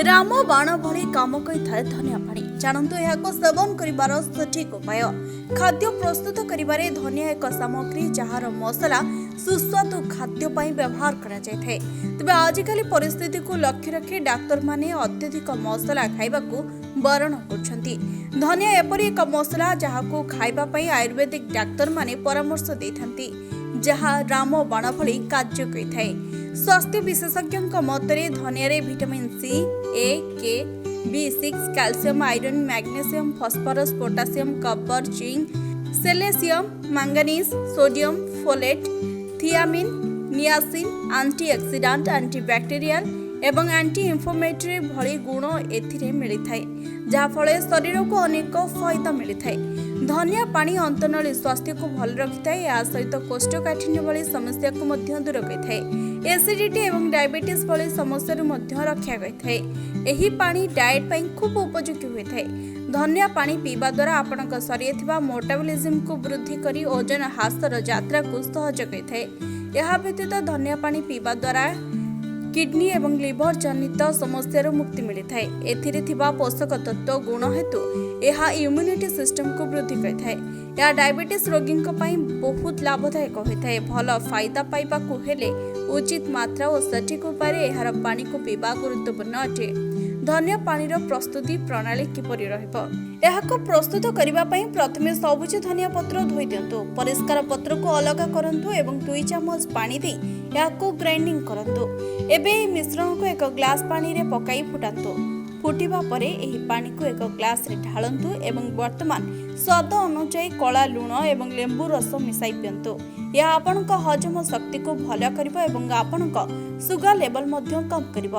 ରାମ ବାଣ ଭଳି କାମ କରିଥାଏ ଧନିଆ ପାଣି। ଜାଣନ୍ତୁ ଏହାକୁ ସେବନ କରିବାର ସଠିକ୍ ଉପାୟ। ଖାଦ୍ୟ ପ୍ରସ୍ତୁତ କରିବାରେ ଧନିଆ ଏକ ସାମଗ୍ରୀ, ଯାହାର ମସଲା ସୁସ୍ୱାଦୁ ଖାଦ୍ୟ ପାଇଁ ବ୍ୟବହାର କରାଯାଇଥାଏ। ତେବେ ଆଜିକାଲି ପରିସ୍ଥିତିକୁ ଲକ୍ଷ୍ୟ ରଖି ଡାକ୍ତରମାନେ ଅତ୍ୟଧିକ ମସଲା ଖାଇବାକୁ ବାରଣ କରୁଛନ୍ତି। ଧନିଆ ଏପରି ଏକ ମସଲା, ଯାହାକୁ ଖାଇବା ପାଇଁ ଆୟୁର୍ବେଦିକ ଡାକ୍ତରମାନେ ପରାମର୍ଶ ଦେଇଥାନ୍ତି, ଯାହା ରାମ ବାଣ ଭଳି କାର୍ଯ୍ୟ କରିଥାଏ। ସ୍ୱାସ୍ଥ୍ୟ ବିଶେଷଜ୍ଞଙ୍କ ମତରେ ଧନିଆରେ vitamin C, A, K, B6, calcium, iron, magnesium, phosphorus, potassium, copper, zinc, selenium, manganese, sodium, folate, thiamine, niacin, antioxidant, antibacterial ଏବଂ ଆଣ୍ଟି ଇନଫ୍ଲାମେଟରୀ ଭଳି ଗୁଣ ଏଥିରେ ମିଳିଥାଏ, ଯାହାଫଳରେ ଶରୀରକୁ ଅନେକ ଫାଇଦା ମିଳିଥାଏ। ଧନିଆ ପାଣି ଅନ୍ତନଳୀ ସ୍ୱାସ୍ଥ୍ୟକୁ ଭଲ ରଖିଥାଏ। ଏହା ସହିତ କୋଷ୍ଠକାଠିନ୍ୟ ଭଳି ସମସ୍ୟାକୁ ମଧ୍ୟ ଦୂର କରିଥାଏ। ଏସିଡିଟି ଏବଂ ଡାଇବେଟିସ୍ ଭଳି ସମସ୍ୟାରୁ ମଧ୍ୟ ରକ୍ଷା କରିଥାଏ। ଏହି ପାଣି ଡାଏଟ୍ ପାଇଁ ଖୁବ୍ ଉପଯୋଗୀ ହୋଇଥାଏ। ଧନିଆ ପାଣି ପିଇବା ଦ୍ୱାରା ଆପଣଙ୍କ ଶରୀରରେ ଥିବା ମେଟାବଲିଜିମକୁ ବୃଦ୍ଧି କରି ଓଜନ ହ୍ରାସର ଯାତ୍ରାକୁ ସହଜ କରିଥାଏ। ଏହା ବ୍ୟତୀତ ଧନିଆ ପାଣି ପିଇବା ଦ୍ୱାରା କିଡନୀ ଏବଂ ଲିଭର ଜନିତ ସମସ୍ୟାରୁ ମୁକ୍ତି ମିଳିଥାଏ। ଏଥିରେ ଥିବା ପୋଷକ ତତ୍ତ୍ୱ ଗୁଣ ହେତୁ ଏହା ଇମ୍ୟୁନିଟି ସିଷ୍ଟମକୁ ବୃଦ୍ଧି କରିଥାଏ। ଏହା ଡାଇବେଟିସ୍ ରୋଗୀଙ୍କ ପାଇଁ ବହୁତ ଲାଭଦାୟକ ହୋଇଥାଏ। ଭଲ ଫାଇଦା ପାଇବାକୁ ହେଲେ ଉଚିତ ମାତ୍ରା ଓ ସଠିକ୍ ଉପାୟରେ ଏହାର ପାଣିକୁ ପିଇବା ଗୁରୁତ୍ୱପୂର୍ଣ୍ଣ ଅଟେ। ଧନିଆ ପାଣିର ପ୍ରସ୍ତୁତି ପ୍ରଣାଳୀ କିପରି ରହିବ? ଏହାକୁ ପ୍ରସ୍ତୁତ କରିବା ପାଇଁ ପ୍ରଥମେ ସବୁଜ ଧନିଆ ପତ୍ର ଧୋଇ ଦିଅନ୍ତୁ। ପରିଷ୍କାର ପତ୍ରକୁ ଅଲଗା କରନ୍ତୁ ଏବଂ 2 ଚାମଚ ପାଣି ଦେଇ ଏହାକୁ ଗ୍ରାଇଣ୍ଡିଂ କରନ୍ତୁ। ଏବେ ଏହି ମିଶ୍ରଣକୁ ଏକ ଗ୍ଲାସ୍ ପାଣିରେ ପକାଇ ଫୁଟାନ୍ତୁ। ଫୁଟିବା ପରେ ଏହି ପାଣିକୁ ଏକ ଗ୍ଲାସରେ ଢାଳନ୍ତୁ ଏବଂ ବର୍ତ୍ତମାନ ସ୍ୱାଦ ଅନୁଯାୟୀ କଳା ଲୁଣ ଏବଂ ଲେମ୍ବୁ ରସ ମିଶାଇ ପିଅନ୍ତୁ। ଏହା ଆପଣଙ୍କ ହଜମ ଶକ୍ତିକୁ ଭଲ କରିବ ଏବଂ ଆପଣଙ୍କ ସୁଗାର ଲେବଲ ମଧ୍ୟ କମ୍ କରିବ।